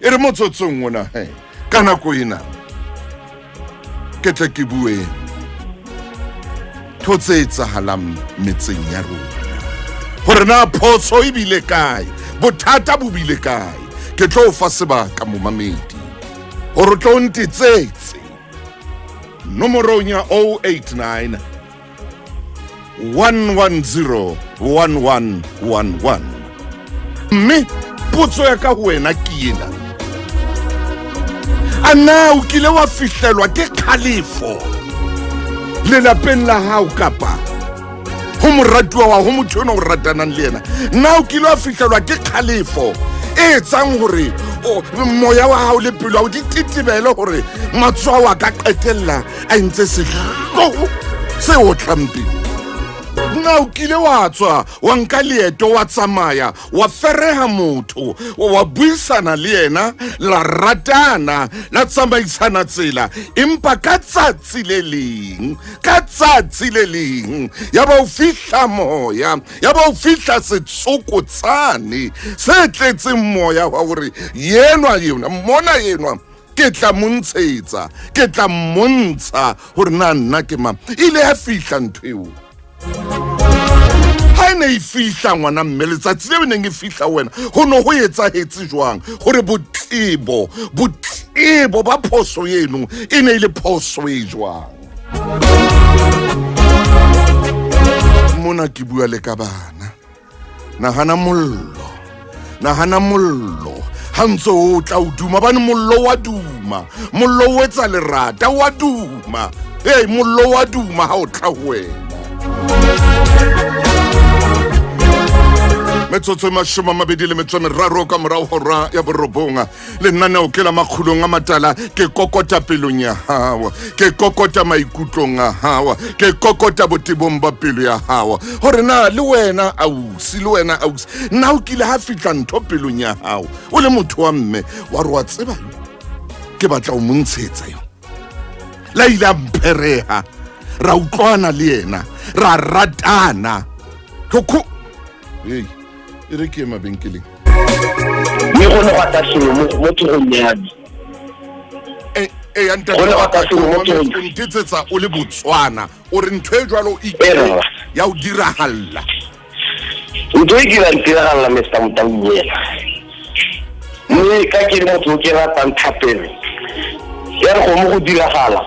E re motsotsong ona he, ka nako ena ke tle ke bue ntho tse etsahalang metseng ya rona, gore na phoso e bile kae, bothata bo bile kae. Ke tlo o fa sebaka, momamedi, gore o tlo o ntetsetse nomorong ya 089 110 1111. Mme potso ya ka ho wena ke ena: a na o kile wa fihlelwa ke kgalefo lelapeng la hao kapa ho moratuwa wa ho motho ena o ratanang le yena? Na o kile wa fihlelwa ke kgalefo e etsang gore moya wa hao le pelo ao di tetebele, gore matsoho a ka qetella a entse sehloho se otlang pelo? Na o kile wa tswa wa nka leeto, wa tsamaya, wa fereha motho, wa buisana le yena, la ratana, la tsamaisana tsela, empa ka tsatsi le leng, ka tsatsi le leng ya ba o fihla moya, ya ba o fihla setsokotsane se tletseng moya wa gore yenwa yena mona yenwa ke tla mo ntshetsa, ke tla mmontsha gore na nna ke mang? Ile ya fihla ntho eo? Ha e ne e fihla, ngwana mme, letsatsi leo e neng e fihla wena, go ne go etsahetse jwang gore botebo ba phoso eno e ne e le phoso e jwang? Mona ke bua le ka bana. Nahana mollo, nahana mollo ha ntse o tla o duma, bane mollo wa duma, mollo o etsa lerata, wa duma. Ee, mollo wa duma ha o tla ho wena. Metsotso e 23 ka morago hora ya 9. Lenaneo ke la Makgulong a Matala. Ke kokota pelong ya hao, ke kokota maikutlong a hao, ke kokota botebong ba pelo ya hao, gore na le wena ausi, le wena ausi, na o kile ha fihla ntho pelong ya hao o le motho wa mme, wa re wa tseba ke batla o montshetsa yo la ile a mphereha, ra utlwana le yena, ra ratana Khokho. Ei, e re ke ye mabenkeleng. Mme go ne gwa tla sengwe mo tlhogong ya me. E ya ntate Go ne wa gwa tla ka, sengwe mo ke tlhogong. o ntetsetsa o le Botswana, o re ntho e jwalo e Ee, kile rra. ya o diragalla. Ntho e kirang tiragalela, Mr Motaung, mme ka ke le motho o ke ratang thapelo, ya re go mo go diragala,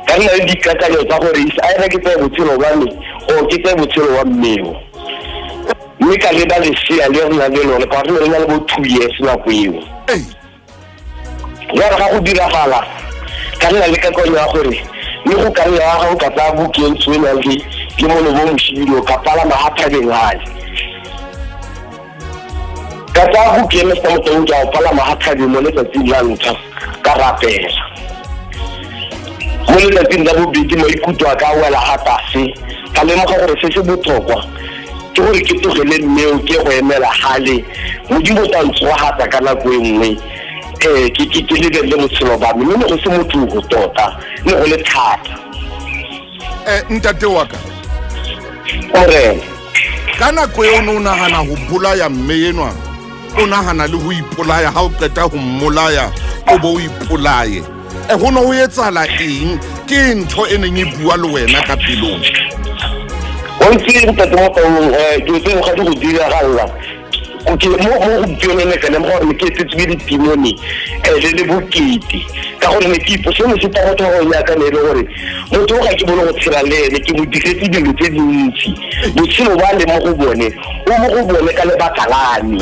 ka nna le dikakanyo tsa gore is either ke tseye botshelo ba me or ke tseye botshelo wa mmeo. Mme ka leba lesea le re nang le lone, ka gore ne re na le bo 2 years nako eo. Ya re ga go diragala, ka nna le kakanyo ya gore mme go ka nna ga o ka tsaya buke ntsho e nang le molomo o moshibilo, ka palama ga thabeng gale, ka tsaya buke, Mr Motaung, ke a o palama ga thabeng. Mo letsatsing la ntlha ka rapela, mo letsatsing la bobedi maikutlo a ka wela ga tlase. Ka lemoga gore se se botlhokwa ke gore ke tlogele mmeo, ke go emela gale Modimo o tla ntsogatsa ka nako e nngwe, ke lebelele botshelo ba me. Mme ne go se motlogo tota, ne go le thata. Ntate wa ka. Morena. Ka nako eo ne o nagana go bolaya mme enwa, o nagana le go ipolaya, ga o qeta go mmolaya o bo o ipolaye, e go ne go etsala eng? Ke ntho e neng e bua le wena ka pelong? O ntse, ntate Motaung, dilo tseo ga di go diragalela ke mo gompieno ne ka lemoga gore ne ke etetswe ke ditimone le bokete, ka gore ne ke ipo seno se tsa motho go yaka ne e le gore motho o ga ke bone go tshela le ene, ke mo diretse dilo tse dintsi, botshelo ba le mo go bone, o mo go bone ka lebaka la me.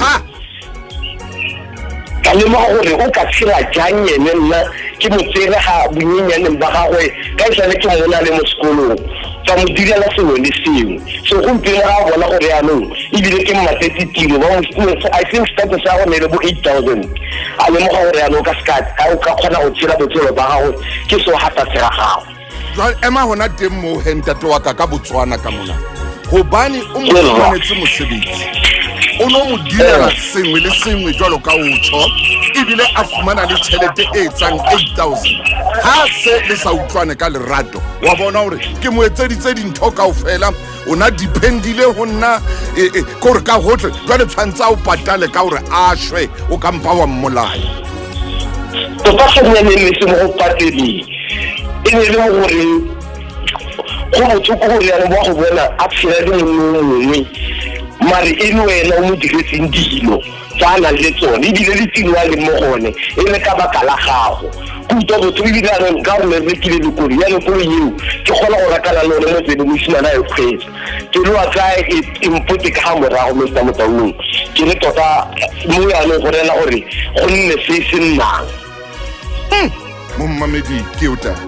Ka lemoga gore o ka tshela jang ene, nna ke mo tsere ga bonyenyaneng ba gagwe, ka e sale ke mmona le mo sekolong, ka mo direla sengwe le sengwe. So gompieno ga a bona gore yaanong ebile ke mmatetse tiro ba mo, I think status ya go ne le bo 8000, a lemoga gore yaanong o ka seka o ka kgona go tshela botshelo ba gago ke so ga tlase ga gago. Jwale ema hona teng moo he, ntate wa ka, ka Botswana ka mona, gobane o mo Ke rra. fumanetse mosebetsi. O no mo direla sengwe le sengwe jwalo ka o tjho, ebile a fumana le tjhelete e etsang 8000. Ha se le sa utlwane ka lerato, wa bona hore ke mo etseditse dintho kaofela, o na dependile ho nna, ke hore ka hohle jwale tshwantse a o patale ka hore a shwe, o ka mpa wa mmolaya. Tota kgannyane e ne se mo go pateleng, e ne e le mo goreng go botlhoko gore yanong wa go bona a tshela le monna o mongwe, mare e le wena o mo diretseng dilo tsa a nang le tsone, ebile le tiro a leng mo gone e le ka baka la gago. Ke utlwa botlhoko ebile yanong ka gore ne re rekile le koloi, yanong koloi eo ke kgona go rakana le one mo tseleng, mosimane a e kgweetsa, pelo wa ka e mpote ka ga morago. Mr Motaung, ke re tota mo yanong go rela gore go nne se se nnang. Mommamedi ke o taba.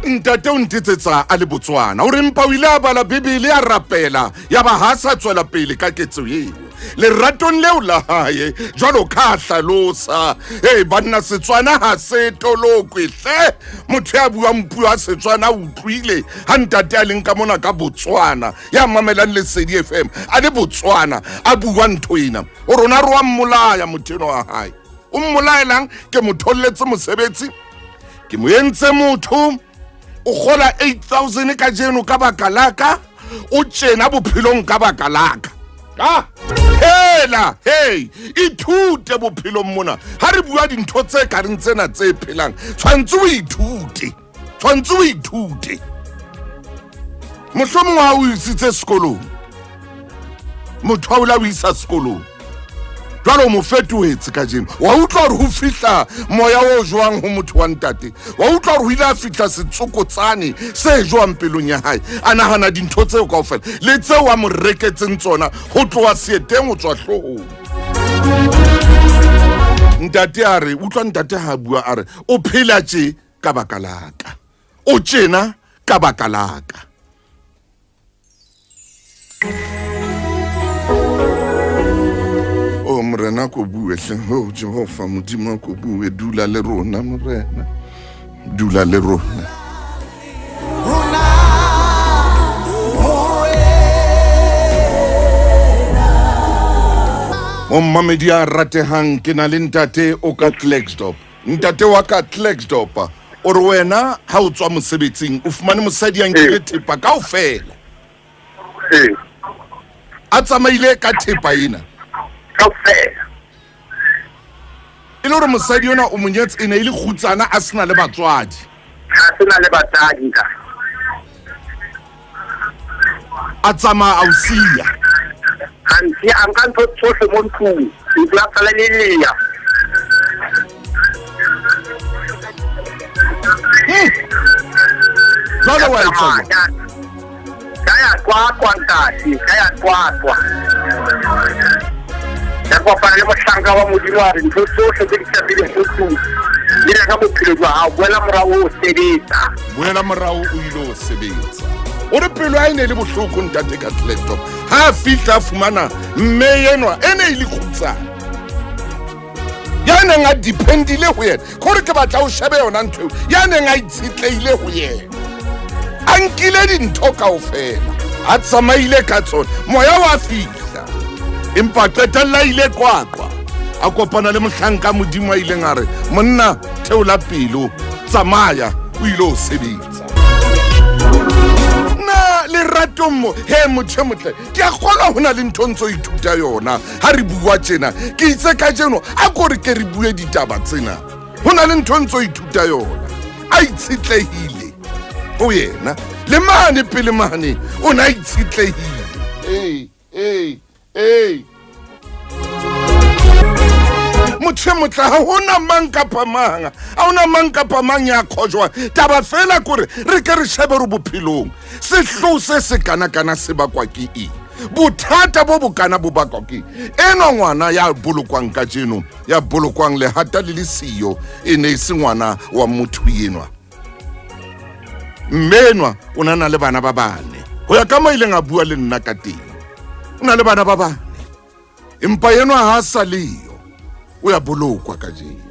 Ntate o ntetsetsa a le Botswana, o re mpa o ile a bala Bibele, a rapela, ya ba ha sa tswela pele ka ketso eo leratong leo la hae jwalo ka a hlalosa. Ee banna, Setswana ha se tolokwe hle. Motho ya buang puo ya Setswana o utlwile ha ntate a leng ka mona ka Botswana, ya mamelang Lesedi FM a le Botswana, a bua ntho ena, o rona re wa mmolaya motho enwa wa hae. O mmolaelang? Ke mo tholletse mosebetsi, ke mo entse motho, o gola 8000 ka jeno ka baka laka, o tjena bophelong ka baka laka. Ah, hela hey, ithute bophelong mona. Ha re bua dintho tse ka reng tsena tse phelang, tshwantse o ithute, tshwantse o ithute. Mohlomongwe ha o isitse sekolong, motho a o la o isa sekolong, jwale o mo fetohetse kajeno. Wa utlwa hore ho fihla moya o jwang ho motho wa ntate, wa utlwa hore ho ile a fihla setsokotsane se jwang pelong ya hae, a nahana dintho tseo kaofela le tseo a mo reketseng tsona ho tloha seeteng ho tswa hloohong. Ntate a re, utlwa ntate ha bua a re, o phela tje ka baka la ka, o tjena ka baka la ka. O Morena, ko bue hle. O Jehova Modimo, ko bue, dula le rona Morena, dula le rona. Mommamedi a ratehang, ke na le ntate o ka Klerksdorp. Ntate wa ka Klerksdorp, o re wena ha o tswa mosebetsing o fumane mosadi a nkile thepa kaofela. A tsamaile ka thepa ena kaofela. E le hore mosadi ona o monyetse e ne e le kgutsana, a sena le batswadi. A sena le batswadi nka. A tsamaya a o siya. A nsiya, a nka ntho tsohle mo ntlong, ntlo ya sala le leya. Jwale wa etsa jwang? Ka ya Qwaqwa ntate, ka ya Qwaqwa. Ka kopana le mohlanka wa Modimo, a re ntho tsohle tse di tlamehileng mo tlung di reka bophelo jwa hao, boela morao o sebetsa. Boela morao o ile o sebetsa. O re pelo ya e ne e le bohloko ntate ka Klerksdorp ha a fihla a fumana mme enwa e ne e le kgutsana ya neng a dependile ho yena. Kore ke batla o shebe yona ntho eo, ya neng a itshetlehile ho yena, a nkile dintho kaofela, a tsamaile ka tsona, moya wa fihla, empa qetella ile Qwaqwa a kopana le mohlanka Modimo a ileng a re, monna, theola pelo, tsamaya o ile o sebetsa. Na leratong mo he motho e motle, ke a kgolwa ho na le ntho ntse o ithuta yona ha re bua tjena. Ke itse ka jeno a ko re ke re bue ditaba tsena, ho na le ntho ntse o ithuta yona. A itshetlehile ho yena le mane pele mane o ne a itshetlehile. Ee, ee, ee, motho e motle, ha hona mang kapa mang, ha hona mang kapa mang ya kgojwang. Taba fela kore re ke re shebe re bophelong sehloho se se kana-kana se bakwa ke eng, bothata bo bokana bo bakwa ke enwa ngwana ya bolokwang kajeno, ya bolokwang lehata le le siyo, e ne e se ngwana wa motho enwa. Mme enwa o na na le bana ba bane, ho ya ka mo ileng a bua le nna ka teng, o na le bana ba bane, empa enwa ha sa leyo, o ya bolokwa kajeno.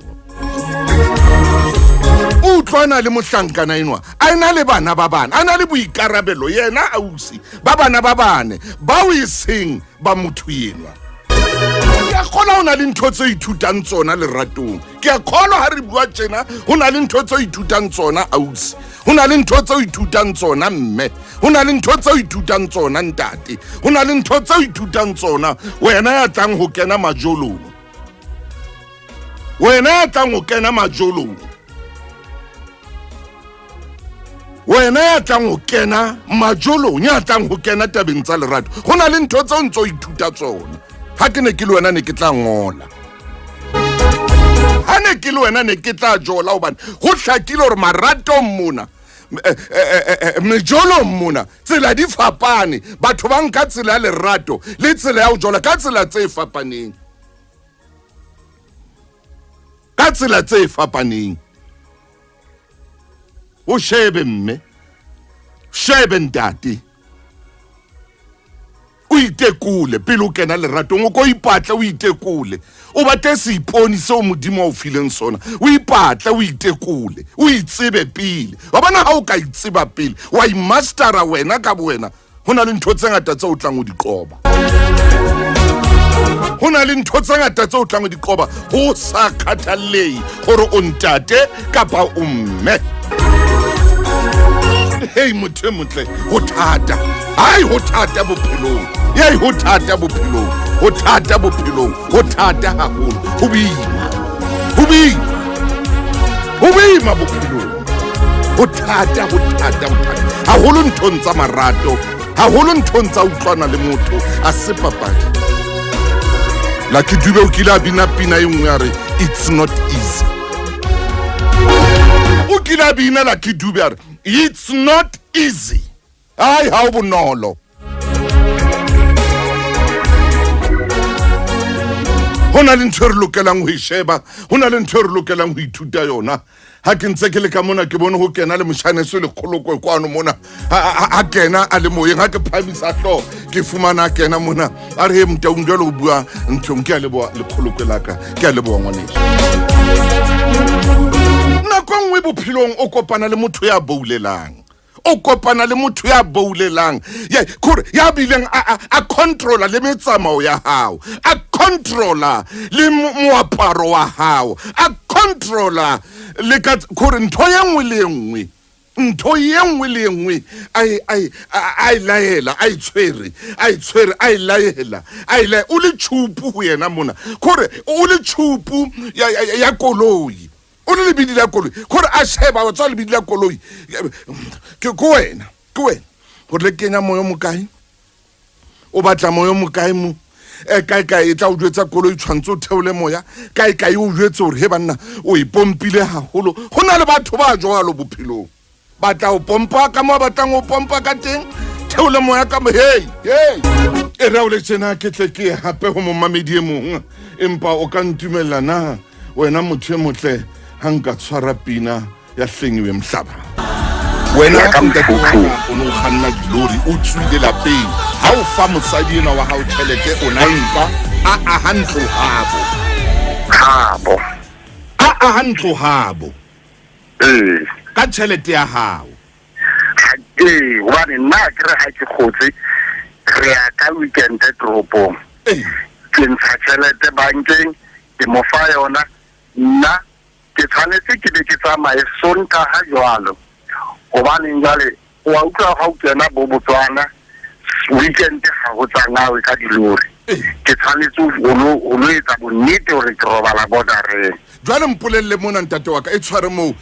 O O utlwana le mohlankana enwa a ena le bana ba bane, a na le boikarabelo yena ausi ba bana ba bane bao e seng ba motho enwa. Ke a kgolwa ho na le ntho tse ithutang tsona leratong. Ke a kgolwa ha re bua tjena ho na le ntho tse ithutang tsona ausi, ho na le ntho tse ithutang tsona mme, ho na le ntho tse ithutang tsona ntate, ho na le ntho tse ithutang tsona wena ya tlang ho kena majolong, wena ya tlang ho kena majolong, wena ya tlang ho kena majolong, ya tlang ho kena tabeng tsa lerato. Ho na le ntho tseo ntse o ithuta tsona. Ha ke ne ke le wena ne ke tla ngola, ha ne ke le wena ne ke tla jola, hobane ho hlakile hore maratong mona, mejolong mona, tsela di fapane. Batho ba nka tsela ya lerato le tsela ya ho jola ka tsela tse fapaneng, ka tsela tse fapaneng. O shebe mme, shebe ntate, o itekole pele o kena leratong. O ko ipatle, o itekole, o batle seipone seo Modimo a o fileng sona. O ipatle, o itekole, o itsebe pele. Wa bona, ha o ka itseba pele, wa imastera wena ka bowena, ho na le ntho tse ngata tse o tlang ho di qoba. Ho na le ntho tse ngata tse o tlang ho di qoba, ho sa kgathallehe gore o ntate kapa o mme. Hei motho e motle, ho thata. Hai, ho thata bophelong. Yei, ho thata bophelong, ho thata bophelong, ho thata haholo. Ho boima, ho boima, ho boima bophelong. Ho thata, ho thata, ho thata haholo nthong tsa marato, haholo nthong tsa utlwana le motho. A se papadi. Lucky Dube o kile a bina pina e nngwe a re it's not easy. O kile a bina Lucky Dube a re it's not easy. Ai, ha o bonolo. Ho na le ntho e re lokelang ho e sheba, ho na le ntho e re lokelang ho ithuta yona. Ha ke ntse ke le ka mona, ke bone ho kena le moshaneso le kgolokwe kwano mona. Ha kena a le moyeng, ha ke phamisa hlooho ke fumana a kena mona, a re he Motaung, jwale o bua nthong. Ke a leboha lekgolokwe la ka, ke a leboha ngwaneso. Nako e nngwe bophelong o kopana le motho ya boulelang, o kopana le motho ya boulelang, kore ya bileng a controla le metsamao ya hao, a controla le moaparo wa hao, a controla le ka kore ntho ye nngwe le ye nngwe, ntho ye nngwe le ye nngwe a e laela, a e tshwere, a e tshwere, a e laela, a e laela. O le tšhupu ho yena mona, kore o le tšhupu ya koloi, o le lebidi la koloi, gore a sheba wa tswa lebidi la koloi ke ko wena, ke wena gore le kenya moyo mokae, o batla moyo mokae mo e kae kae, e tla o jwetsa koloi tshwanetse o theole moya kae kae, o jwetse gore he banna o e pompile haholo. Ho na le batho ba jwalo bophelong, ba tla o pompa ka mo ba batlang o pompa ka teng, theole moya ka mo. Hei hei, e re o le tjena ke tle ke hape ho momamedi e mong, empa o ka ntumella na wena motho e motle ha nka tshwara pina ya Hlengiwe Mhlaba? Wena ka ntate wa mofufutso. ka, o ne o kganna dilori, o tswile lapeng, ha o fa mosadi enwa wa hao tjhelete, o na e nka a aha ntlo habo. Habo. A aha ntlo habo. Ee. Ka tjhelete ya hao. Ee, hobane nna ke re ha ke kgotse, re ya ka weekend toropong. Ee. Ke ntsha tjhelete bankeng, ke mo fa yona. Nna ke tshwanetse ke be ke tsamaye Sontaha jwalo. Hobaneng jwale o a utlwa ha o kena bo Botswana weekend ha ho tsamawe ka dilori. Ke tshwanetse ho lo etsa bonnete hore ke robala bordereng. Jwale mpolelle mona ntate wa ka, e tshware moo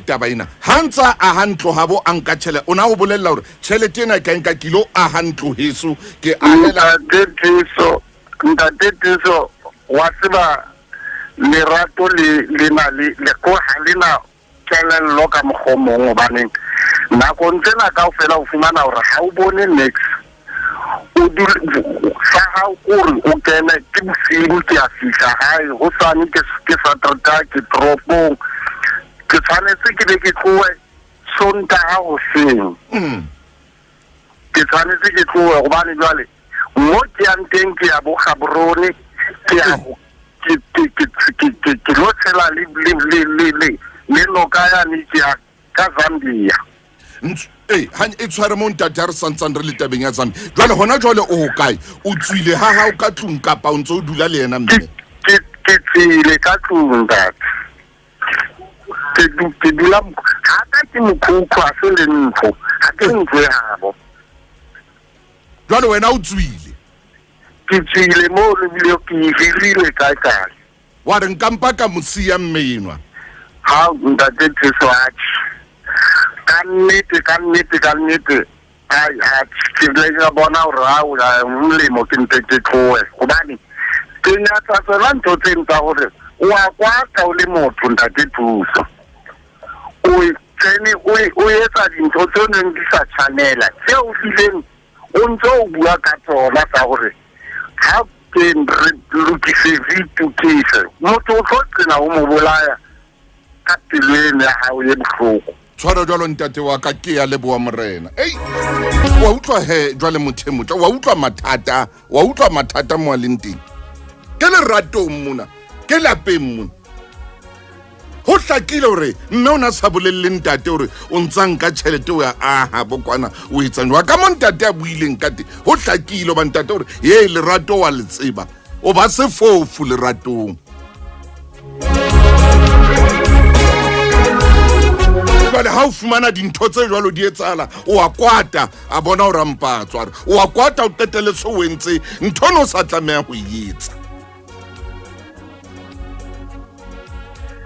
taba ena. Ha ntsa aha ntlo habo a nka tjhelete, o na o bolella hore tjhelete ena ka nka kilo aha ntlo heso ke ahela. Ntate Tiso, ntate Tiso, wa tseba lerato le le na le le ko ha le na kelello ka mokgwa o mong, hobaneng nakong tsena kaofela o fumana hore ha o bone nix. O dule sa hao kore o kene ke bosiu, ke a fihla hae hosane, ke Saturday, ke toropong, ke tshwanetse ke be ke tlohe Sontaha hoseng. Ke tshwanetse ke tlohe hobane jwale mo ke yang teng ke ya bo Gaborone, ke ya ho ke ke ke ke ke ke lo tshela le le le le le Le noka yane ke ya ka Zambia. Ee, e tshware mo ntate ha re santsane re le tabeng ya Zambia. Jwale hona jwale o hokae? O tswile ha hao ka tlung kapa o ntse o dula le yena mme? Ke tswile ka tlung ntate. Ke dula ha ka ke mokhukhu ha se le ntlo. Ha ke ntlo e habo. Jwale wena o tswile? Ke tswile mo le bile ke hirile kae kae. Wa re nka mpa ka mo siya mme enwa. Ha ntate Jesu atjhe. Ka nnete ka nnete ka nnete ai atjhe ke ile ka bona hore ha o molemo ke mpe ke tlohe hobane ke nyatsa tsona ntho tseno tsa hore o a kwata o le motho ntate Thuso. O tsene o etsa dintho tseo neng di sa tshwanela tseo o hlileng o ntse o bua ka tsona tsa hore ha ke re lokise re itukise motho o tlo qena o mo bolaya ka pelo eno ya hao e bohloko. Tshwara jwalo ntate wa ka, ke ya leboha morena. Ei, wa utlwa he jwale motho e motle, wa utlwa mathata, wa utlwa mathata mo a leng teng. Ke leratong mona, ke lapeng mona. Ho hlakile hore mme o na sa bolelle ntate hore o ntsa nka tjhelete o ya aha bokwana o etsang jwang. Ka mo ntate a buileng ka teng, ho hlakile hoba ntate hore ye lerato wa le tseba, o ba sefofu leratong. Jwale ha o fumana dintho tse jwalo di etsahala, o a kwata, a bona hore a mpa a tswa, o a kwata, o qetelle se o entse ntho o ne o sa tlameha ho e etsa.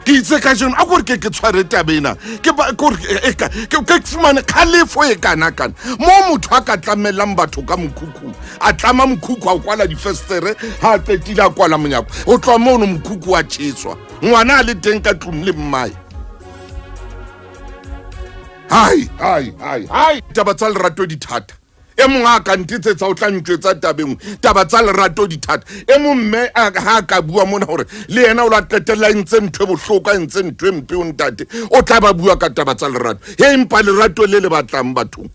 Ke itse kajeno a kore ke ke tshware taba ena, ke ba kore e ka ke ke fumane kgalefo e kana kana mo motho a ka tlamellang batho ka mokhukhu, a tlama mokhukhu, a kwala difestere, ha a qetile a kwala monyako, ho tloha mono mokhukhu wa tjheswa, ngwana a le teng ka tlung le mmae. Hai hai hai hai, taba tsa lerato di thata. E mong a ka ntetsetsa o tla ntjwetsa tabeng taba tsa lerato di thata. E mong mme ha a ka bua mona hore le yena o la qetella e ntse ntho e bohloko, a entse ntho e mpe o ntate, o tla ba bua ka taba tsa lerato. He, empa lerato le le batlang bathong,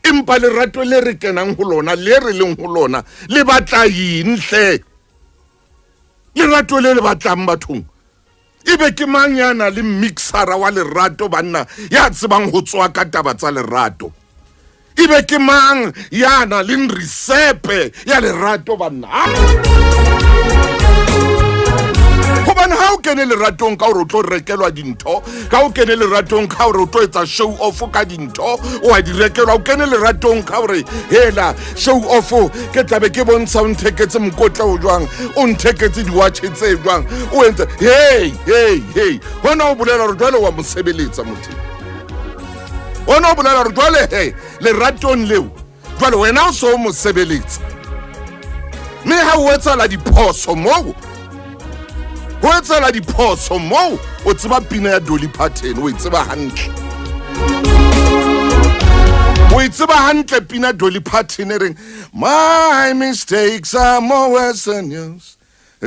empa lerato le re kenang ho lona, le re leng ho lona, le batla eng hle? Lerato le le batlang bathong. Ebe ke mang ya na le mixera wa lerato banna, ya tsebang ho tswa ka taba tsa lerato? Ebe ke mang ya na le risepe ya lerato banna? Hobane ha o kene leratong ka hore o tlo rekelwa dintho, ka o kene leratong ka hore o tlo etsa show off ka dintho, o a di rekelwa, o kene leratong ka hore hela show off ke tlabe ke bontsha o ntheketse mokotla o jwang, o ntheketse diwatjhe tse jwang, o entse hey hey hey. Hona o bolela hore jwale wa mo sebeletsa motho. Hona o bolela hore jwale he leratong leo jwale wena o so mo sebeletsa. Mme ha o etsahala diphoso moo, ho etsahala diphoso moo, o tseba pina ya Dolly Parton, o e tseba hantle. O e tseba hantle pina Dolly Parton e reng, My mistakes are more worse than yours,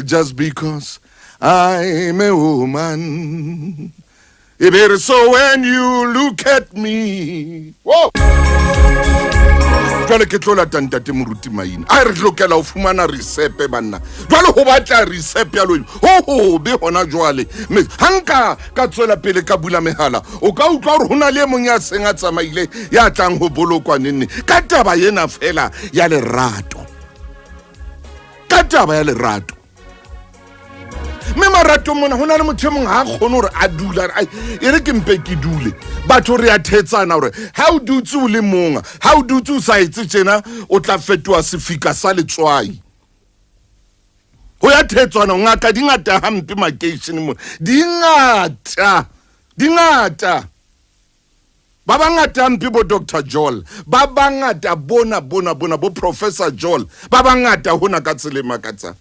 just because I'm a woman. E be re, so when you look at me. Whoa. Jwale ke tlo lata ntate Moruti Maina. A re lokela ho fumana risepe banna. Jwale ho batla risepe ya lona. Ho hobe hona jwale. Mme ha nka ka tswela pele ka bula mehala, o ka utlwa hore ho na le e mong ya seng a tsamaile ya tlang ho bolokwa nenne ka taba ena fela ya lerato. Ka taba ya lerato. Mme maratong mona ho na le motho e mong ha a kgone hore a dule, a re, ai, e re ke mpe ke dule. Batho re a thetsana hore ha o dutse o le mong, ha o dutse o sa etse tjena, o tla fetoha sefika sa letswai. Ho ya thetswana, ngaka di ngata hampe makeisheneng mona. Di ngata, di ngata. Ba bangata hampe bo Doctor Joel, ba bangata bona, bona, bona, bo Professor Joel, ba bangata hona ka tsela e makatsang.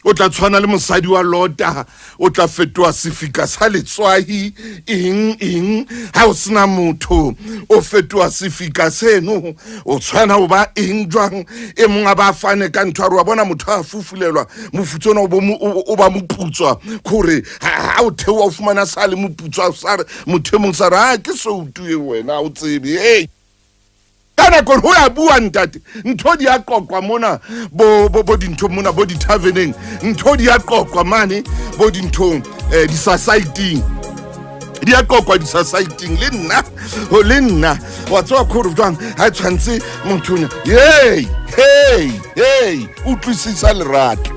O tla tshwana le mosadi wa Lota, o tla fetoha sefika sa letswai, eng, eng, ha o sena motho, o fetoha sefika seno, o tshwana o ba eng jwang, e mong a ba fane ka ntho a re wa bona motho a fufulelwa, mofutso ona o bo mo, o, o ba moputswa, kore ha o theoha o fumana sa le moputswa, sa re, motho e mong sa re, ha ke soutu e wena, ha o tsebe, hey. Ka nako ho ya bua ntate, ntho di a qoqwa mona bo bo bo dintho mona bo di-taveneng, ntho di a qoqwa mane bo dinthong di-society-ing, di a qoqwa di-society-ing. Le nna ho le nna wa tseba kgore jwang ha e tshwanetse motho hey hey hey, utlwisisa lerato.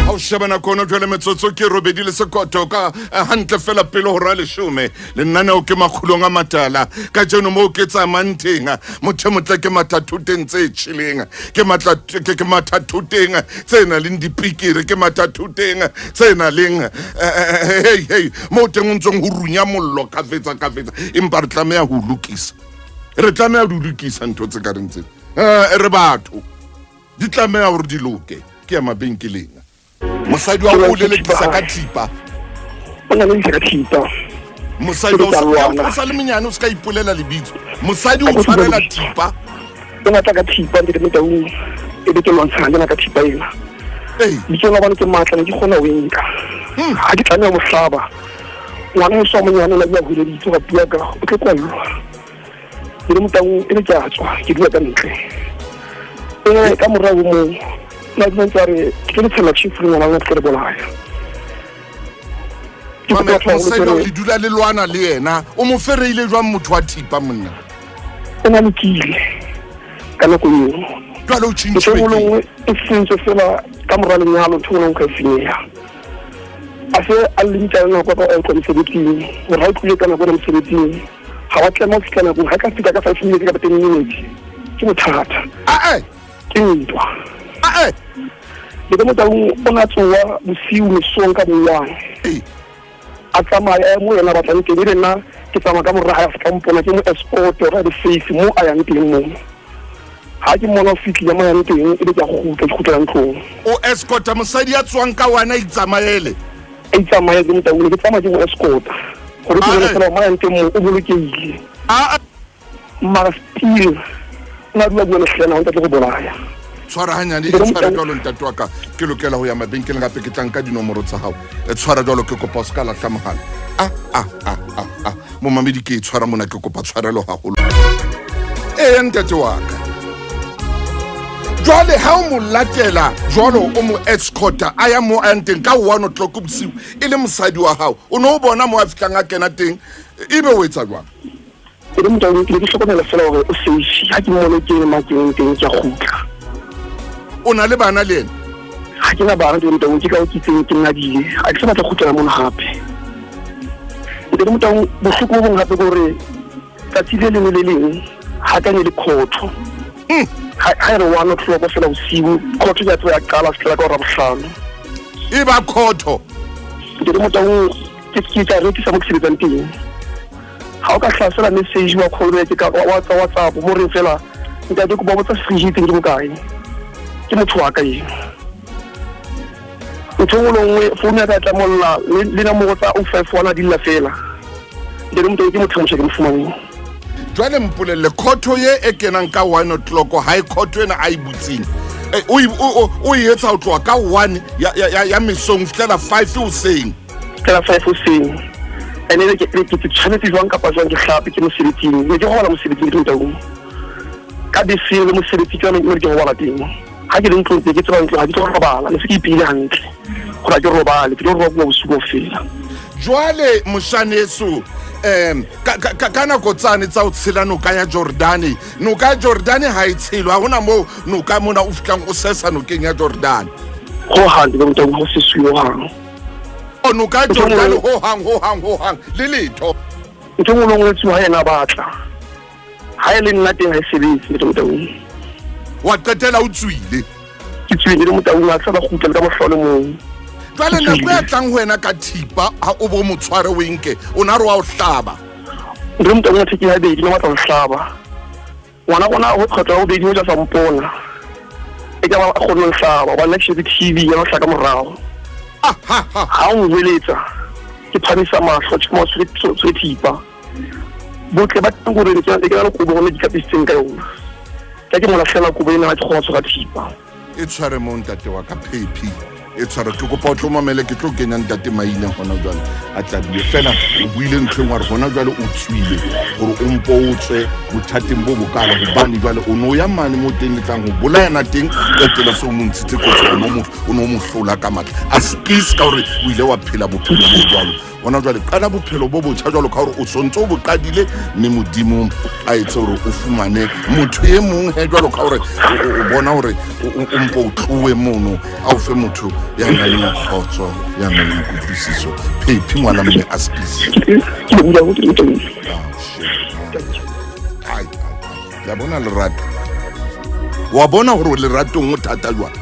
Ha o sheba nako ona jwale metsotso ke robedi le sekoto ka hantle fela pele hora leshome. Lenaneo ke Makgulong a Matala. Kajeno moo ke tsamayang teng, motho e motle, ke mathathoteng tse tjheleng, ke matla ke mathathoteng tse nang le dipikiri, ke mathathoteng tse nang le hey hey, moo teng o ntsong ho runya mollo kgafetsa kgafetsa, empa re tlameha ho lokisa, re tlameha ho lokisa ntho tse ka reng tsena. Re batho, di tlameha hore di loke. Ke ya mabenkeleng, mosadi wa o lelekisa ka thipa. O na lelekisa ka thipa. Mosadi o sa le monyane, o se ka ipolela lebitso, mosadi o tshwarela thipa. O natla ka thipa, ntate Motaung, e be ke lwantshana le na ka thipa ena. Bitsong la bane ke matla, ne ke kgona ho e nka. Ha ke tlameha mo hlaba, ngwana heso wa monyane o la bua hweleditse gore pua ka o tlo kwallwa. Ntate Motaung, e be ke a tswa, ke dula ka ntle. Ka morago moo na dula ntse a re ke tlo le tshela chief le ngwana lona, ke tlo le bolaya. Ke kopa batho ba mosadi baholo. Le dula le lwana le yena, o mo fereile jwang motho wa thipa, monna? O na lokile ka nako eo. Jwale o Ntho tjhentjhiwe engwe le ke nngwe e sentswe fela ka mora lenyalo, ntho engwe le nngwe ka e senyeha. A se a limita le nako ka o tloha mosebetsing, gore ha o tlile ka nako ena mosebetsing, ga wa tlema ho fihla nakong. Ha ka fihla ka 5 minutes kapa 10 minutes, ke bothata. Ae. Ke ntwa. Ae. Le ka Motaung, o na tsoa bosiu mesong ka bo-one, a tsamaya mo yena a batlang teng, ebe nna ke tsamaya ka mora hae, a se ka mpona, ke mo escort hore a be safe mo a yang teng. Moo ha ke mmona o fitlhile mo a yang teng, ebe ke a kgutla, ke kgutlela ntlong. O escorta mosadi ya tswang ka wana a itsamaele? A itsamaye ke Motaung, ke tsamaya ke mo escorta gore ke bone Ae. fela mo a yang teng mo o bolokehile. A Mara still o na dula bua lehlena, o ntse go bolaya. Tshwara hanyane, e tshware jwalo, ntate wa ka. Ke lokela ho ya mabenkeleng gape, ke tla nka dinomoro tsa gago. E tshwara jwalo, ke kopa o se ka lahla mogala. A a a a a, momamedi, ke e tshwara mona, ke kopa tshwarelo haholo. Eya, ntate wa ka, jwale ha o mo latela jwalo, o mo escorta a ya mo a yang teng ka 1 o'clock bosiu, e le mosadi wa gago, o ne o bona mo a fitlhang a kena teng, ebe o etsa jwang? E le Motaung, ke ne ke hlokomela fela gore o safe. Ha ke mmone ke ma ke teng, ke a kgutla. O na le bana le ena? Ga ke na bana, ke Motaung, ke ka o kitseng ke ngadile, ga ke sa batla go kgutlela mono gape. Ntate Motaung, bohloko bo bongwe gape ke gore tsatsi le lengwe le lengwe ga ka ne le khotho, ha e re 1 o'clock fela bosiu, khotho ke a tseba ya qala fitlhela ka ora bohlano. E ba khotho. Ntate Motaung, ke tla rekisa mo ke sebetsang teng. Ga o ka tlhasela message wa call back ka wa tsa WhatsApp mo reng fela, ntate, ko ba botsa fridge teng ke bokae, ke motho wa ka eng. Ntho engwe le nngwe, founu ya ka e tlamolla le nomoro tsa 051 a dilla fela. Ntate Motaung, ke motho a motjha ke mo fumaneng. Jwale mpolelle, khotho ye e kenang ka 1 o'clock, ha e khotho ena a e butseng, o e etsa ho tloha ka 1 ya mesong ho fihlela 5 hoseng? Fela 5 hoseng, and ebe ke tshwanetse jwang kapa jwang ke hlape ke mosebetsing, ne ke robala mosebetsing ke Motaung, ka beseng le mosebetsi ke yone mo ke robala teng. Ha ke le ntlong tse ke tseba ntlo, ha ke tlo robala, ne se ke ipile hantle gore ha ke robale, ke tlo roba bosiu kaofela. Jwale moshaneso, ka nako tsane tsa ho tshela noka ya Jordane, noka ya Jordane ha e tshelwa, ha hona moo noka mona o fihlang o sesa nokeng ya Jordane? Ho hang ke Motaung, ho sesuwe hohang. O noka ya Jordane ho hang, ho hang, ho hang le letho? Ntho engwe le nngwe e tsuwa ha yena a batla, ha e le nna teng ha e sebetse, ntate Motaung. Wa qetela o tswile? Ke tswile le Motaung, a sa ba kgutla le ka mohlolo mong. Jwale nako ya tlang ho wena ka thipa, ha o bo mo tshware o enke, o na re wa o hlaba? Ntate Motaung, a theke habedi ne batla ho hlaba ngwana rona ho kgetho ya bobedi, ho ja sa mpona e ka ba a kgone ho hlaba, hobane nna ke shebe TV ya hlaka morao. Ah, ha, ha. Ha o nhweletsa, ke phamisa mahlo, ke mo tshwere thipa. Botle ba teng gore ke na le kobo gone ke kapisitseng ka yona, ka ke mo latlhela kobo ena, ha ke kgona tshwara thipa. E tshware mo, ntate wa ka, phephi e tshware. Ke kopa o tlo mamele, ke tlo kenya ntate maina gona jwale. a tla bue fela o buile ntho engwe gore gona jwale o tswile gore o mpo o tswe bothateng bo bokalo gobane jwale o ne o ya mane mo teng le tlang go bolayana teng qetelo se o mo ntshitse kotsi o ne o mo hlola ka matla a skis ka gore o ile wa phela bophelo bo jwalo gona jwale qala bophelo bo botjha jwalo ka gore o sontse o bo qadile mme modimo a etse gore o fumane motho e mong he jwalo ka gore o bona gore o mpo o tlowe mono a o fe motho ya nang le kgotso ya nang le kutlwisiso phephi ngwana mme a sekisi ya bona lerato wa bona gore leratong o thata jwang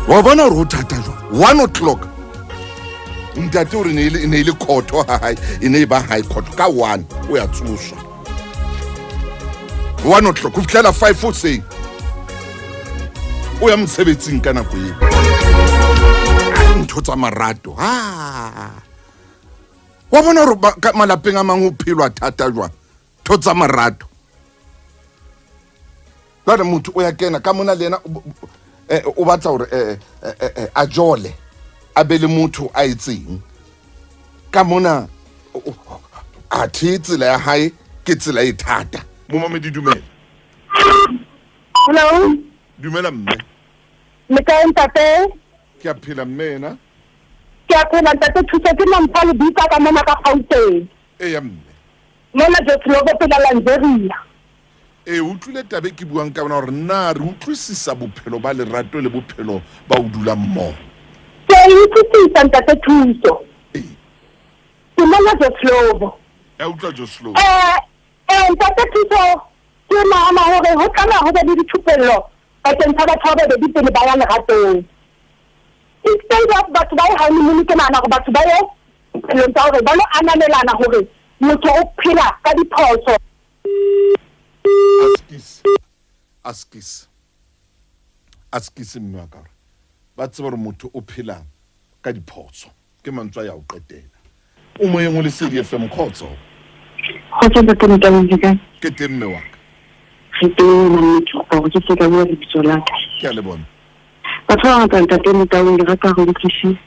wa bona gore go thata jwang 1 o'clock ntate o re e ne e le court ha hae e ne e ba high court ka 1 o ya tsoswa 1 o'clock ho fitlhela 5 hoseng o ya mosebetsing ka nako eo ntho tsa marato a wa bona gore malapeng a mang ho phelwa thata jwang ntho tsa marato jale motho o ya kena ka mona le ena o batla gore a jole a be le motho a etseng ka mona athe tsela ya hae ke tsela e thata momamedi dumela. Hello. Dumela mme. Le kae ntate? Ke a phela mme ena. Ke a phela ntate Thuso ke Mampha le bitsa ka mona ka Gauteng. Eya mme. Mona Jotslobo pela Lanzeria. Ee, utlwile tabe ke buang ka bona gore na re utlwisisa bophelo ba lerato le bophelo ba o dulang mmogo. Ke a e utlwisisa ntate Thuso. Ee. Ke mona Jotslobo. Ya utlwa Joslo. Ntate Thuso ke nahana hore ho tlameha ho be le dithupello bakeng sa batho ba babedi pele ba ya leratong. Instead of batho ba ye honeymoon ke nahana hore batho ba ye thupellong tsa hore ba lo ananelana hore motho o phela ka diphoso. Askis askis askis mme wa ka gore ba tseba gore motho o phela ka diphoso ke mantswe a ya ho qetela o moyeng o Lesedi FM kgotso. Kgotso ntate Motaung, le kae? Ke teng mme wa ka. Re teng mannete kopa hore ke se ka bua lebitso la ka. Ke a le bona. Batho ba bangata ntate Motaung ke rata ho utlwisisa.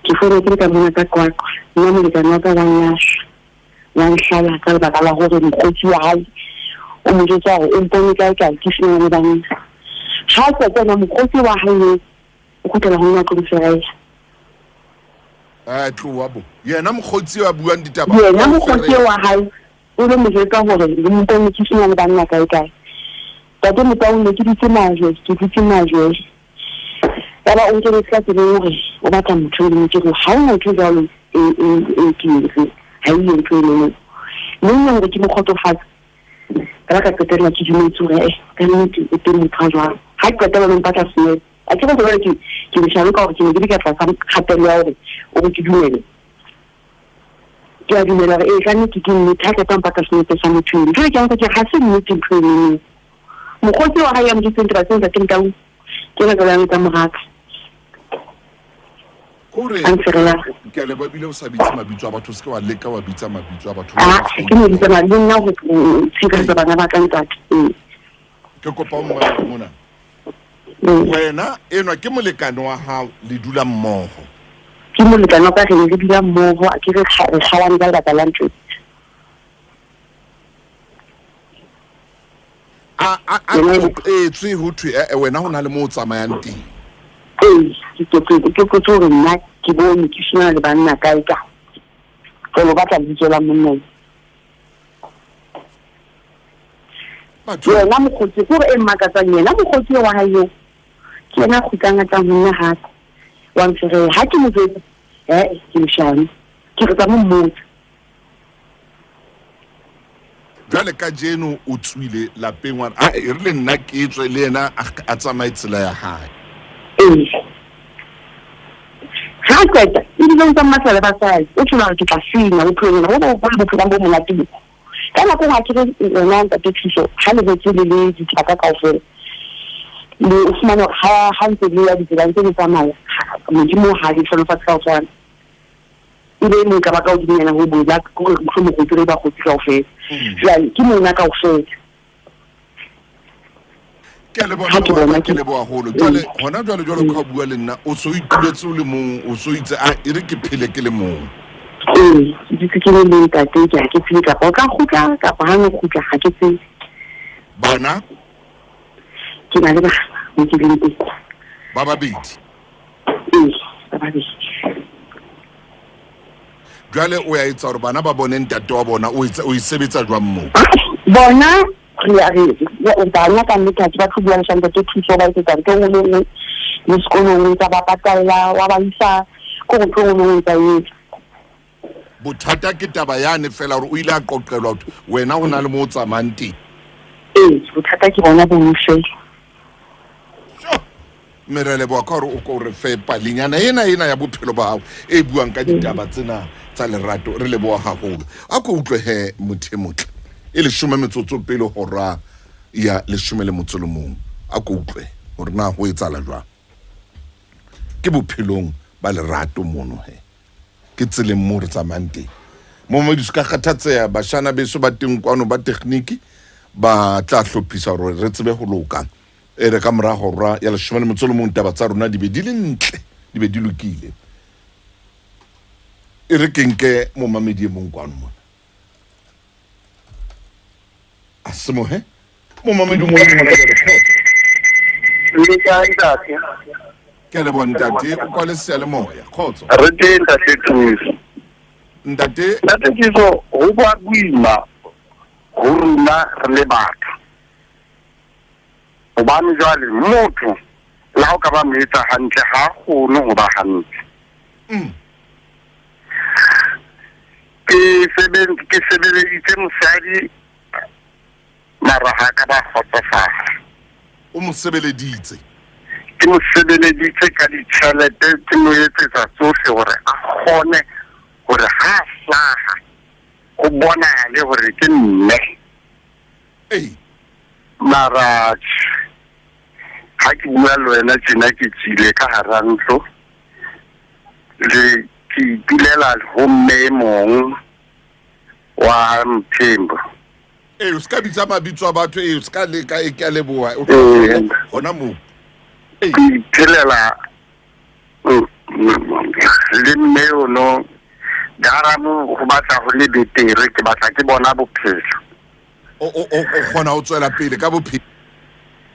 Ke founa ke le ka mona ka Qwaqwa. Nna molekane wa ka wa nlahla. Wa nhlala ka lebaka la hore mokgotsi wa hae o mo jwetsa hore o mpone kae kae ke sena le banna. Ha a qeta yena mokgotsi wa hae eo o kgutlela ho nna a tlo mfereya. A tloa bo yena mokgotsi a buang ditaba. Yena mokgotsi wa hae o lo mo jwetsa hore le mpone ke sena le banna kae kae. Ntate Motaung ne ke dutse majwe, ke dutse majwe. Yaba o nkenetse ka tseleng hore o batla motho e leng ke re ha hona ntho e jwalo e ke entseng ha eyo ntho e leng. Mme nna hore ke mo kgotsofatse ka ba ka qetella ke dumetse hore ka nnete o teng motho a jwalo. Ha ke qeta ba lo mpatla senepe. A ke re jwale ke leshano ka hore ke ne ke le ka tlasa kgatello ya hore o re ke dumele. Ke a dumela hore ee ka nnete ke nnete ha qeta ho mpatla senepe sa motho eno. Jwale ke a botsa ke re ha se nnete ntho eno. Mokgotsi wa hae ya mo jwetseng taba tseo ntate Motaung ke ena jwale a ntsa moraka. Kore A nfereya. Ke a leboha ebile o sa bitse mabitso a batho o seke wa leka wa bitsa mabitso a batho. Ah, ke mo bitsa le nna ho tshireletsa bana ba ka ntate. Ee. Ke kopa o mmale mona. Wena enwa ke molekane wa hao le dula mmoho. Ke molekane wa ka re ne re dula mmoho a ke re re kgaohane ka lebaka la ntho. A qoqetswe ho thwe wena ho na le mo o tsamayang teng. Ee, ke qoqetse hore nna ke bone ke sena le banna kae kae. Jwale o batla lebitso la monna eo. Batho. Yena mokgotsi ke hore e mmakatsang yena mokgotsi wa hae eo ke yena a kgutlang a tlang ho nna hape. Wa mfereya ha ke mo jwetsa ke leshano ke re tsa mo mmotsa. Jwale ka jeno o tswile lapeng wa a e re le nna ke tswe le yena a tsamaye tsela ya hae. Ee. Ha qeta ebile o ntsa mmatla le basadi o tshwana hore ke tla senya bophelong bo bo bophelo bo monate bo. Ka nako engwe ha ke re wena ntate Thuso ha le betse le le dithaka kaofela le o fumane hore ha ntse le ya ditsela ntse le tsamaya Modimo ha le hlohonolofatse ka ho tshwana. Ebe e mong ka ba ka hodimonyana ho bola hore mohlomong kgotsi re ba kgotsi kaofela. Jwale ke mona kaofela. Ke a leboha, ke leboha haholo. Jwale hona jwale jwalo ka bua le nna, o so ituletse o le mong, o so itse a e re ke phele ke le mong. Ee, ke dutse ke le mong ntate, ke ha ke tsebe kapa o tla kgutla kapa ha no kgutla, ga ke tsebe. Bana? Ke na le bana mo ke leng teng. Ba babedi? Ee, ba babedi. Jwale o ya etsa hore bana ba bone ntate wa bona, o etsa o e sebetsa jwang moo? Bona re a re bana ka nnete ha ke batle ho bua leshano, ntate Thuso o ba etsetsa ntho e nngwe le nngwe le sekolong, o ntsa ba patalla, wa ba isa ko go ntho e nngwe le nngwe ntsa etsa. Bothata ke taba yane fela hore o ile a qoqelwa hore wena o na le mo o tsamayang teng. Ee, bothata ke bona boo fela. Mme re a leboha ka hore o ko re fe palenyana ena ena ya bophelo ba hao e buang ka ditaba tsena tsa lerato. Re leboha haholo. A ko utlwe he motho e motle. E leshome metsotso pele hora ya 11. A ko utlwe hore na ho etsahala jwang. Ke bophelong ba lerato mono he. Ke tseleng moo re tsamayang teng. Momamedi se ka kgathatseha, bashana beso ba teng kwano ba tekgniki ba tla hlophisa hore re tsebe ho loka. E re ka mora hora ya 11 taba tsa rona di be di le ntle, di be di lokile. E re ke nke momamedi e mong kwano mona. A semohe momamedi o mong hona jwale, kgotso. Le kae ntate? Ke a leboha ntate, o kwale seyalemoya, kgotso. Re teng ntate Thuso. Ntate. Ntate Thuso, ho ba boima ho rona re le batho. Hobane jwale motho le ha o ka ba mo etsa hantle ha a kgone ho ba hantle. Ke ke sebeleditse mosadi mara ha ka ba kgotsofala. O mo sebeleditse? Ke mo sebeleditse ka ditjhelete, ke mo etsetsa tsohle hore a kgone hore ha a hlaha ho bonahale hore ke mme. Ei. Mara ha ke bua le wena tjena ke tswile ka hara ntlo, le ke itulela ho mme e mong wa Mthembu. Ee, o ska bitsa mabitso a batho, ee, o ska leka, e ke a leboha. O Ee. hona moo. Ke iphelela le mme ono garamo go batla go le betere, ke batla ke bona bophelo. O kgona ho tswela pele ka bophelo.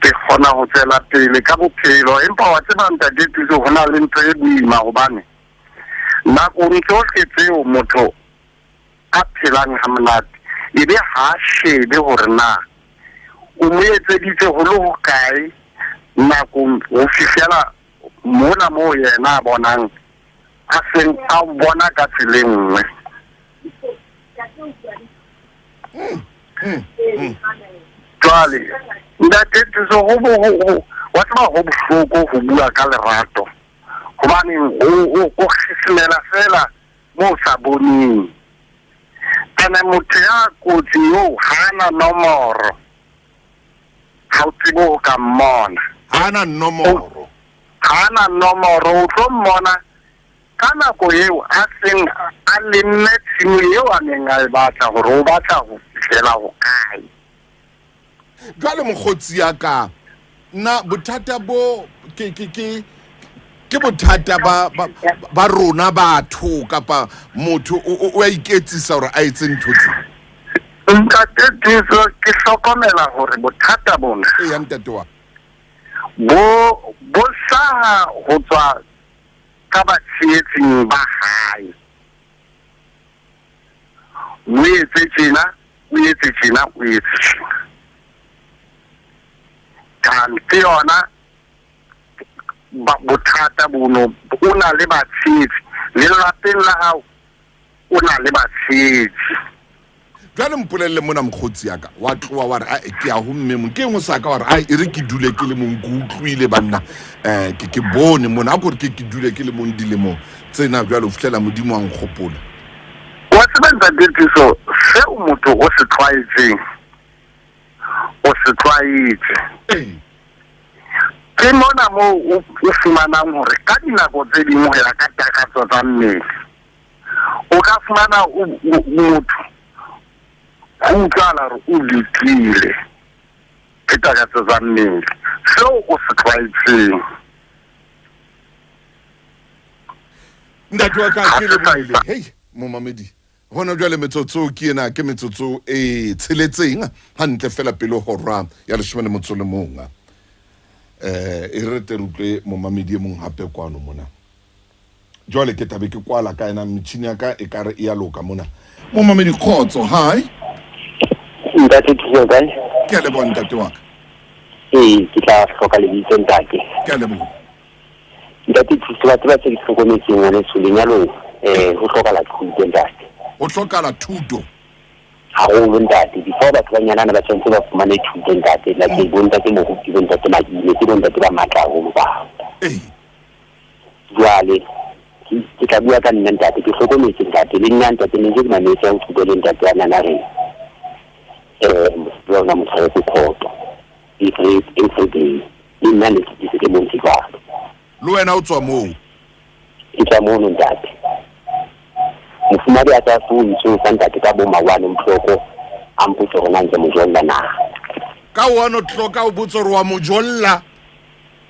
Ke kgona ho tswela pele ka bophelo, empa wa tseba ntate Thuso, ho na le ntho e boima hobane nakong tsohle tseo motho a phelang ha monate ebe ha a shebe hore na o mo etseditse ho le hokae nakong ho fihlela mona moo yena a bonang a seng a bona ka tsela e nngwe. Jwale ntate Thuso, ho wa tseba ho bohloko ho bua ka lerato hobaneng o kgesemela fela mo o sa boneng. Ene motho ya kotsi eo ha ana nomoro, ha o tsebe ho ka mmona. Ha ana nomoro. Ha ana nomoro, o tlo mmona ka nako eo a seng a lemme tshimo eo a neng a e batla hore o batla ho fihlela hokae. Jwale mokgotsi ya ka, nna bothata bo ke ke ke ke bothata ba ba, ba rona batho kapa motho o a iketsisa hore a etse ntho tse. Ntate Thuso, ke hlokomela hore bothata bona E ya ntate wa. bo bo hlaha ho tswa ka batshehetsing ba hae. O etse tjena, o etse tjena, o etse tjena. Kante yona bothata bono, o na le batshehetsi lelapeng la hao, o na le batshehetsi. Jwale mpolelle mona mokgotsi ya ka, wa tloha wa re ae ke ya ho mme mong, ke eng o sa ka wa re ae e re ke dule ke le mong, ke utlwile banna, ke ke bone mona, a ko re ke ke dule ke le mong dilemo tsena jwale ho fihlela Modimo a nkgopola. Wa tseba ntate Thuso, seo motho o se tlwaetseng, o se tlwaetse. Ke mona moo o fumanang hore ka dinako tse ding ho ya ka takatso tsa mmele, o ka fumana motho ho utlwahala hore o lokile ke takatso tsa mmele. Seo o se tlwaetseng. Ntate wa ka ke lebohile. Hei, momamedi. Hona jwale metsotso ke ena ke metsotso e tsheletseng hantle fela pele hora ya leshome le motso le mong. Eh e re tle re utlwe momamedi e mong hape kwano mona. Jwale ke tlabe ke kwala ka ena metjhini ya ka e ka re e ya loka mona. Momamedi kgotso, hi. Ntate Thuso kae? Ke a leboha ntate wa ka. Ee, ke tla hloka lebitso ntate. Ke a leboha. Ntate Thuso, wa tseba se ke hlokometseng ngwaneso lenyalong eh ho hlokala thuto ntate. Ho hlokala thuto. Haholo ntate, before batho ba nyalana ba tshwanetse ba fumane thuto ntate, like bo ntate moruti, bo ntate Madime, ke bo ntate ba matla haholo ba. Ee. Jwale ke tla bua ka nna ntate, ke hlokometse ntate, le nna ntate ne ntse ke mametse ha o thuto le ntate a nana reng mosadi wa rona mo tshwaretse khoto every every day, le nna ne ke se ke montse jwalo. Le wena o tswa moo? Ke tswa mono ntate. Mofumadi a tsa founu sa ntate ka bo ma 1 o'clock a mpotse hore na ntse mo jolla na. Ka 1 o'clock a o botse hore wa mo jolla?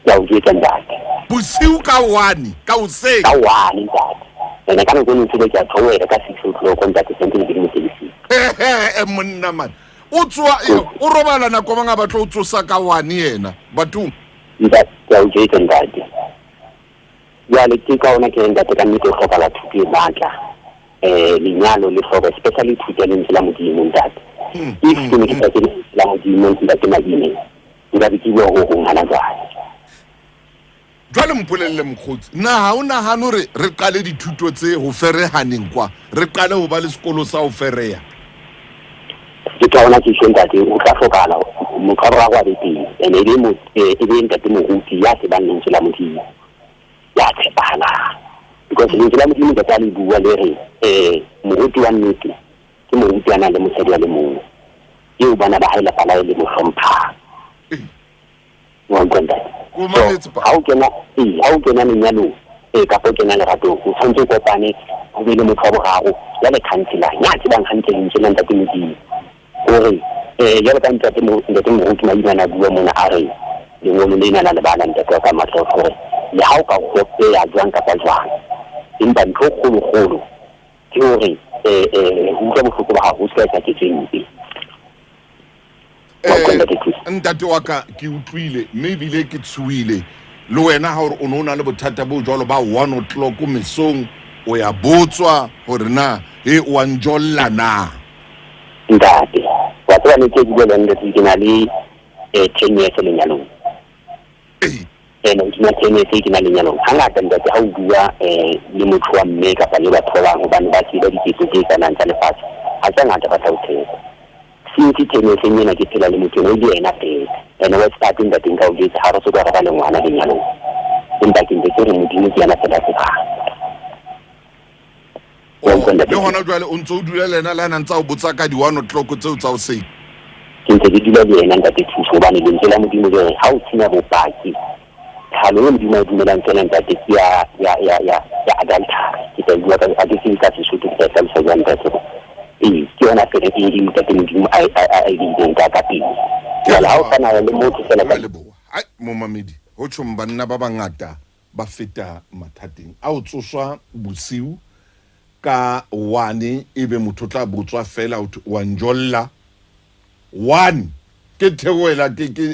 Ke a o jwetsa ntate. Bosiu ka 1 ka hoseng? Ka 1 ntate. Ene ka nako e ntse ke a theohela ka 6 o'clock ntate sentse ke le mosebetsing. Eh monna man. O tsoa o robala nako mang a batla o tsosa ka 1 yena bathong? Ntate ke a o jwetsa ntate. Jwale ke ka ona ke re ntate ka nnete o hlokala thuto e matla. Lenyalo le hloka especially thuto ya lentswe la Modimo ntate. If ke ne ke sa tsebe lentswe la Modimo ntate Madime, nka be ke bua ho hong hana jwale. Jwale mpolelle mokgotsi, na ha o nahane hore re qale dithuto tse ho ferehaneng kwa, re qale ho ba le sekolo sa ho fereha? Ke ka ona ke tjho ntate, o tla hlokahala motho wa boraro a be teng, ene e be mo, e be ntate moruti ya tsebang lentswe la Modimo, ya tshepahalang. Because lentswe la Modimo ntate a le bua le re, moruti wa nnete ke moruti a nang le mosadi a le mong, eo bana ba hae lapa la hae le mo hlomphang. Wa utlwa ntate? O mametse pa. Ha o kena, ee, ha o kena lenyalong, ee, kapa o kena leratong, o tshwanetse o kopane ho be le motho wa boraro ya le counselor, ya tsebang hantle lentswe la ntate Modimo. Hore, jwalo ka ntate ntate Moruti Maimane a bua mona a re lengolo lena la lebala ntate wa ka Matlotlo hore le ha o ka hopeya jwang kapa jwang, empa ntho e kgolo-kgolo ke hore, ho utlwa bohloko ba hao ho se ka etsa ketso e mpe. Ntate wa ka ke utlwile mme ebile ke tshohile le wena ha hore o ne o na le bothata bo jwalo ba 1 o'clock mesong o ya botswa hore na e o a njolla na. Ntate wa tseba ne ke bua le ntate ke na le 10 years lenyalong. Ene ke na 10 years ke na lenyalong. Hangata ntate ha o bua le motho wa mme kapa le batho ba bang hobane ba tseba diketso tse tsanang tsa lefatshe, ha tsa ngata ba tla o tshepa. Since 10 years ena ke phela le motho eno le yena fela. Ene wa start ntate nka o jwetsa ha re soka re ba le ngwana lenyalong. Empa ke ntse ke re Modimo ke yena fela tsebang. Le hona jwale o ntse o dula le yena le ha ntse a o botsa ka di 1 o'clock tseo tsa hoseng? Ke ntse ke dula le yena ntate Thuso hobane lentswe la Modimo le re ha o sena bopaki, tlhalo e Modimo a e dumelang fela ntate ke ya ya ya ya ya adultery. Ke tla bua ka a ke tsebe ka Sesotho ke tla hlalosa jwang ntate. Ee, ke yona fela e e ntate Modimo a a e beileng ka ka pele. Jwale ha o tsamaya le motho fela ka leboha. Ai momamedi, ho tjhong banna ba bangata ba feta mathateng a o tsoswa bosiu ka 1 ebe motho o tla botswa fela o wa njolla 1 ke theohela ke ke